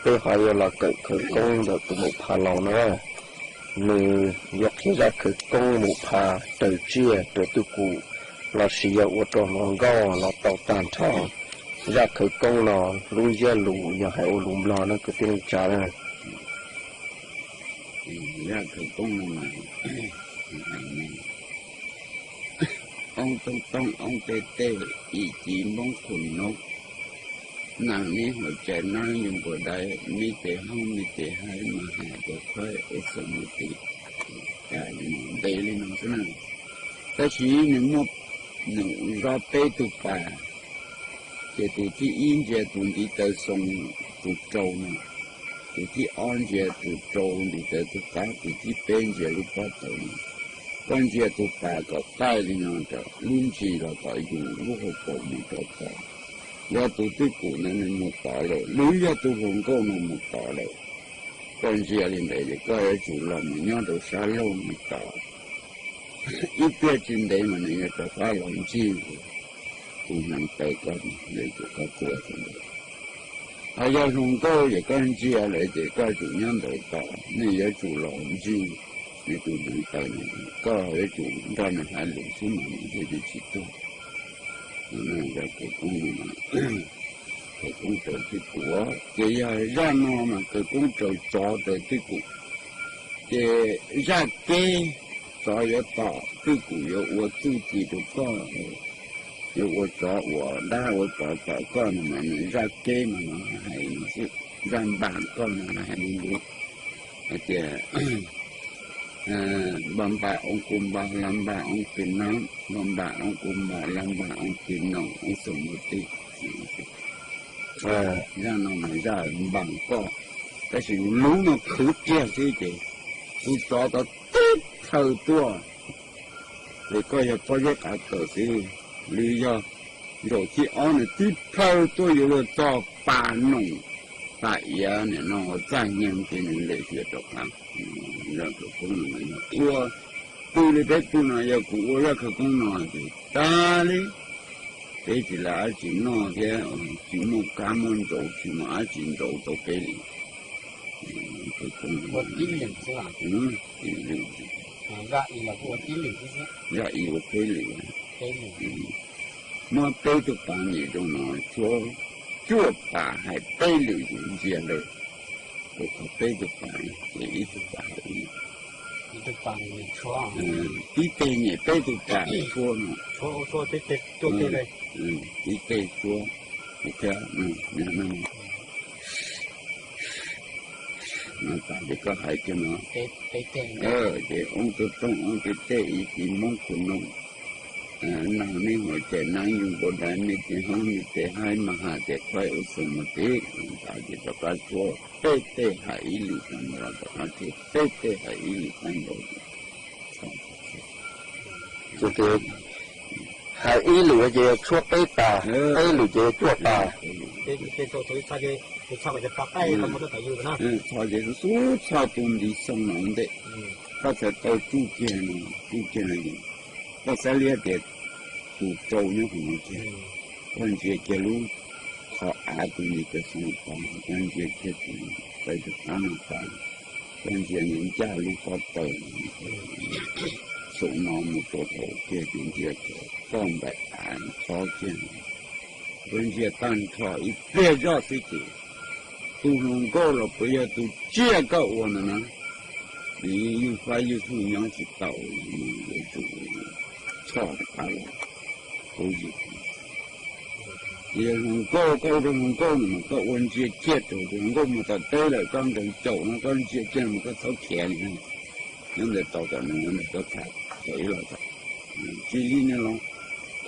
peb ho yuav los kawm khawv koob ntawm tus maum phas laus no. Nws yuav qhia zaj khawv koob maum phas raws tsiaj raws twj kum, lossis yog ua rau hluas nkauj los tau tag nrho. Zaj khawv koob no lub ntsiab lus yog hais ua lus Nplog no kwv tij neej tsa na. Zaj khawv koob no mas oob tooj tooj oob tej tej, ib ci npoob khu nub, nas neb huas cais nab yug npua daiv, me tes hoob me tes haib mas has tes khaib ua xom mus tis. Ntev li no xwb na. Tab sis nws muaj, nws zov peb tug pas, ces tus thib ib ntsia tus ntiv taw xoo, tus rau no, tus thib ob ntsia tus rau ntiv taw tus qab, tus thib peb ntsia lub pob taws no. Koj ntsia tus pas kom qaij li no rau lub ntsis los kom yus lub hauv paus mus rau tod. Yog tus twj kum ntawd nws mus tod lawm, nws yog tus hluas nkauj no mus tod lawm. Koj ntsia li ntawd ces koj yuav tsum los mus nyob rau sab laug mus tod. Ib pliag tsis ntev mas nws yuav rov qab los ncig tus hneev taw koj, yuav tsum koj tua rau ntawd. Ho yog hluas nkauj ces koj ntsia lawm ces koj tsum nyob ntawd tos, nws yuav tsum los ncig nws tus hneev taw no, koj yuav tsum nrog nws hais lus xwb mas nws thiaj li tsis tuag. Khawv koob, khawv koob raws twj kum. Ces yog zaj no mas khawv koob raws tsov raws twj kum. Ces zaj keb, tsov yuav tom twj kum yuav ua txuj ci rau koj, yuav ua tsov ua dab ua tsov tom koj no mas nws zaj keb mas no hais no xwb, zaj npam koj no hais li ntawd. Hais tias npa npa oo ku npa, la npa oo ti na, npa npa oo ku npa, la npa oo ti no, oo xom mus ti. Zaj no mas zaj npam koj, tab sis lub no khwv kiag xwb ces tus tsov tod tib plhaw tuaj, ces koj yog pob zeb qav kawm xwb, lwm yog zaum thib ob nws tib plhaw tuaj yuav luag txog pas noom, pas iav nim no txaj nyeeg ces nws lem xiav rov qab. Zaj khawv koob no mas yog ua twg li peb tug no, yog kuv ua zaj khawv koob no ces tag li, peb tsis lam dab tsi noj thiab, tsis muaj kab muaj ntsauv, tsis muaj dab tsi ntsauv tau peb li. Khawv koob no, zaj ib ua peb lwm. Muab peb tug pas nyem rau no, tshuab cuaj pas hais peb lwm ntsia ntawd. Rau qhov peb tug pas ces ib tug pas hais ib lwm. Tib teg nyem peb tug pas tshuab no. Tib teg tshuab, thiab no tas ces koj hais kiag no. Ces oob tooj tooj, oob tej tej, ib ci moob khu nooj, nas neb huas cais nab yug npua daiv, me tes hoob me tes haib mas has tes khaib ua xoo mus tis. Tas ces rov qab tshuab peb teg hais ib lwm tag nrho, rov qab tshuab peb teg hais ib lwm tag nrho. Ces hais ib lwm ces tshuab peb pas, peb lwm ces cuaj pas. Txhos ces xub txhos tus ntiv xoo no ua ntej, koj txhais tau tsuj kiag no, tsuj kiag no, koj xav liab tias tus rau nyob qhov no kiag, koj ntsia kiag lub qhov av tus ntiv taw xoo tas, koj ntsia kiag tus taw tus qab no tas, koj ntsia nws ncaj lub pob taws, saum no mus rau hauv kiag ces ntsia kiag toj npaim av txhob kiag. Koj ntsia tag nrho ib pliag zoj xwb ces tus hluas nkauj los puas yog tus tsiaj koj ua ntawd na, nws yeej ywj fab ywj fwj nyob tsis tau, yuav tsum txhoj rov qab los. Kuv yim yog hluas nkauj, koj ua rau hluas nkauj no mas koj ua ntsia kiag rau tus hluas nkauj mus tom teb lawm, koj nkees caum no koj ntsia kiag no mas koj txhob khiav li na. Nyob ntawd tos kom nws ua ntawm koj tham, thaum ib los tau. Tsis li no los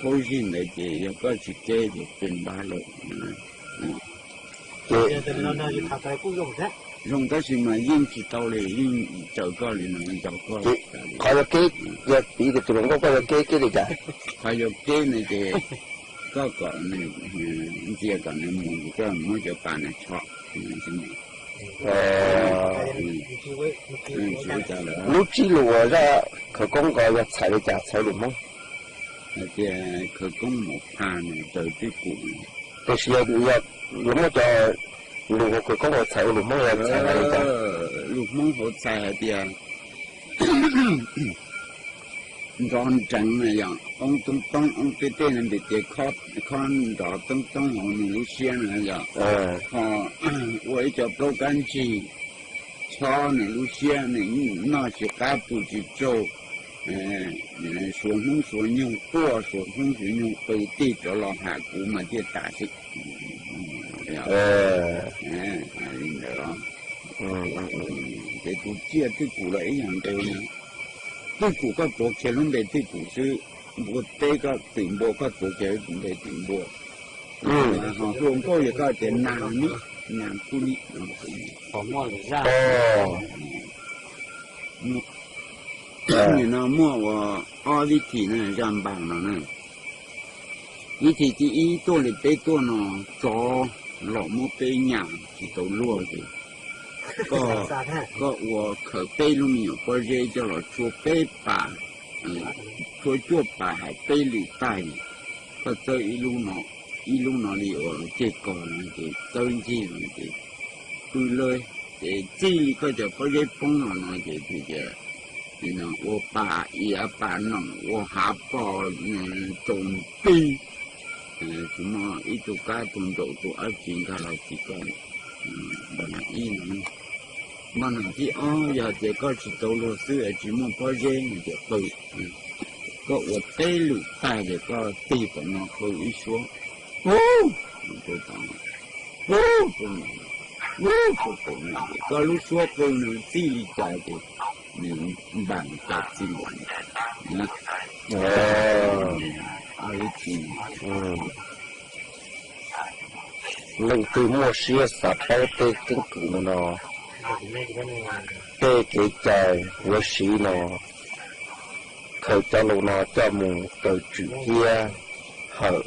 khaub zig ntawd ces yog koj tsis keb ces peb npab lawm. Ces zoo tab sis mas yeej tsis tau li, yeej caw koj li no, nco koj. Qhov yuav keb, yog piv tias tus hluas nkauj koj yuav keb keb li cas? Qhov yuav keb no ces koj kom nws ntsia kom nws mus, koj muab cov pas nws tsho. Lub tsib lus uas zaj khawv koob ko yog txhais li cas, txhais lus Hmoob? Hais tias khawv koob maum phas nws raws twj kum. Tiam sis yog yuav muab cov Lus hauv kwv koob hauv txhais ua lus Hmoob hauv txhais hais tias, lus Hmoob hauv txhais hais tias nrov nreev na yog oob toob toob, oob tej tej no npis tias khob nrov toob toob hauv nws lub siab na yog, ho ua ib co plaub kab ntsig chob nws lub siab, nws noj tsis qab pw tsis tsaug, suav hnub suav nyoog quaj, suav hnub suav nyoog qw, tig rov los ham kuv mas thiaj tas xwb. Hais li ntawd, ces tus tsiaj twj kum los ib yam nkaus na. Twj kum koj tuav kiag lub npe twj kum xwb, npua teb koj twm npua koj tuav kiag lub npe twm npua. Ho hluas nkauj yog koj tias nas nib, nas kuj nib. Nim no muaj ua ob vib thim na, zaj npas no na. Vib thim thib ib tuaj li peb tuaj no, tsov los muab peb nyam tsis tau luag ces koj ua khaws peb lub me nyuam pob zeb coj los tshuab peb pas, tshuab cuaj pas hais peb lwm tag, koj txawb ib lub no li uas ceg kos no ces txawb ncig no ces pw lawm, ces txij li koj cov pob zeb poob los no ces tias ua pas iav pas noom ua hav pos tsaus nti, tsis muaj ib tug kab tug ntsaum tug dab tsi nkag los tsis koj. Npaj no ib no, npaj no thib ob yog tias koj tsis tau luag xwb es tsis muaj pob zeb no ces qw, koj ua peb lwm tag ces koj tig tom no qw ib suab, hu, hu, hu, hu, koj lub suab qw nws txij li cas ces nws npam cas txij li ntawd. Leej twg muaj siab xav paub tej keeb kwm no no, tej kev cai huv si no, khaws cov lus no coj mus kaw tswm ciab hawm,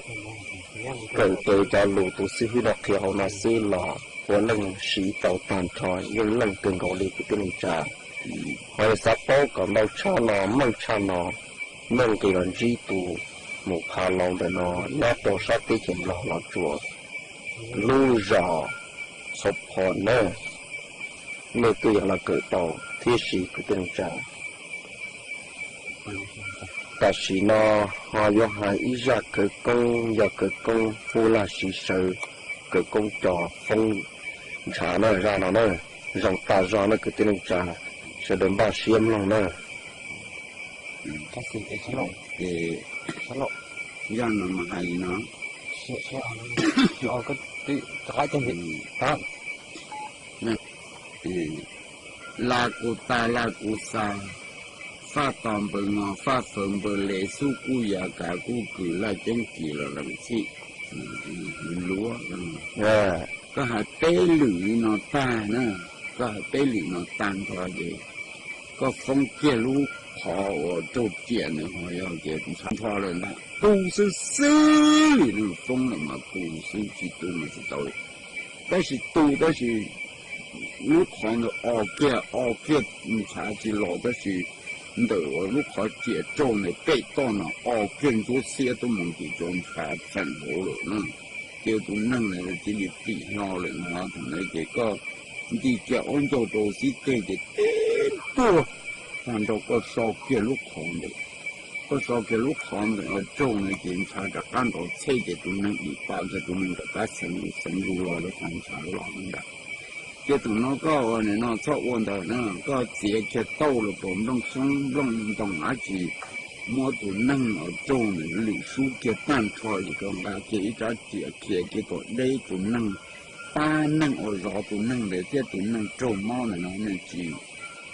kaw tes cov lus tus xib hwb no qhia hauv no xwb los puav leej siv tau tag nrho, yeej leej kawg nkaus li kwv tij neej tsa. Ho yog xav paub kom ntau tshaj no meej tshaj no, nej nqis los ntsib tus mus pha laus ntawm no nyob rau sab teb chaws Nplog Los Tsuas, lub zos Xauv Pho na, nej tuaj yeej los kawm tau thiab si kwv tij neej tsa. Tam sim no ho yuav hais ib zaj khawv koob, yog khawv koob hub laj siv sawv, khawv koob co foob ntshav na, zaj no na, zoo tas zog na kwv tij neej tsa, sawv daws npaj siab mloog na. Zaj no mas hais li no, laj kuj tag laj kuj xa, faj tos npawg ngos faj fawv npawg le, xub kuj yav kav kuj kws, laj ceeb kis los lees txhij luav. Koj hais peb lwm li no tag na, koj hais peb lwm no tag nrho ces koj foob kiag lub qhov uas raug riam ntawd ho yog ces ntshav nrho lawm ntag, tu xwb xwb li no, foob lawm mas tu xwb, tsis tu mas tsis tau li. Tab sis tu tab sis lub qhov ntawd o kiag o kiag ntshav tsis los, tab sis ntawm lub qhov riam raug ntawd pem toj no o kiag ntsuab xiab tuaj mus ntim rau ntshav txheem hauv lawm na. Ces tus neeg ntawd cia li pim hlo lawm no, thaum ntawd ces koj nti kiag ob ncaug rau xib teg ces tib tuag tag nrho, koj so kiag lub qhov ntawd, koj so kiag lub qhov ntawd raug no ces ntshav rov qab nrov txhej ces tus neeg dim pam kiag, tus neeg rov qab xeev lus xeev lus los rau qhov ntshav los ntag. Ces thaum no koj ua nim no txhob ua ntawd na, koj txiav kiag tauj los pom nplooj xyoob nplooj ntoo dab tsi, muab tus neeg uas raug ntawd lwm sub kiag tag nrho ces koj nqa kiag ib rab riam khiav kiag kom deb tus neeg, pab neeg uas zov tus neeg ntawd thiab tus neeg raug mob ntawd no neeg tsis,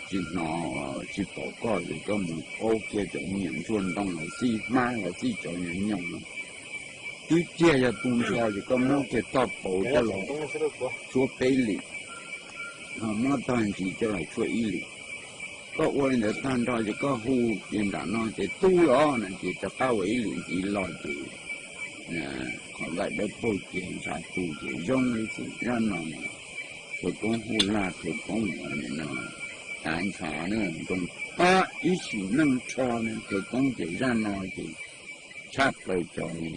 tsis hnov, tsis pom koj ces koj mus qaug kiag cov me nyuam ntsuag ntoo los xij hmab los xij cov nyuag nyoos no. Twb tiag yog tu nrho ces koj muab kiag toj pauv coj los tshuab peb lwm, ho muab tog ntsis coj los tshuab ib lwm. Koj ua li ntawd tag nrho ces koj hu ces nram no ces tu los no ces rov qab ua ib lwm ntxiv los ces qhov nqaij dawb paug ces ntshav tu ces zoo li xwb. Zaj no mas khawv koob hu laj khawv koob ua li no, tav ntshav na, zoo pab ib sim neej nrho na, khawv koob ces zaj no ces tshaj plaws cov li.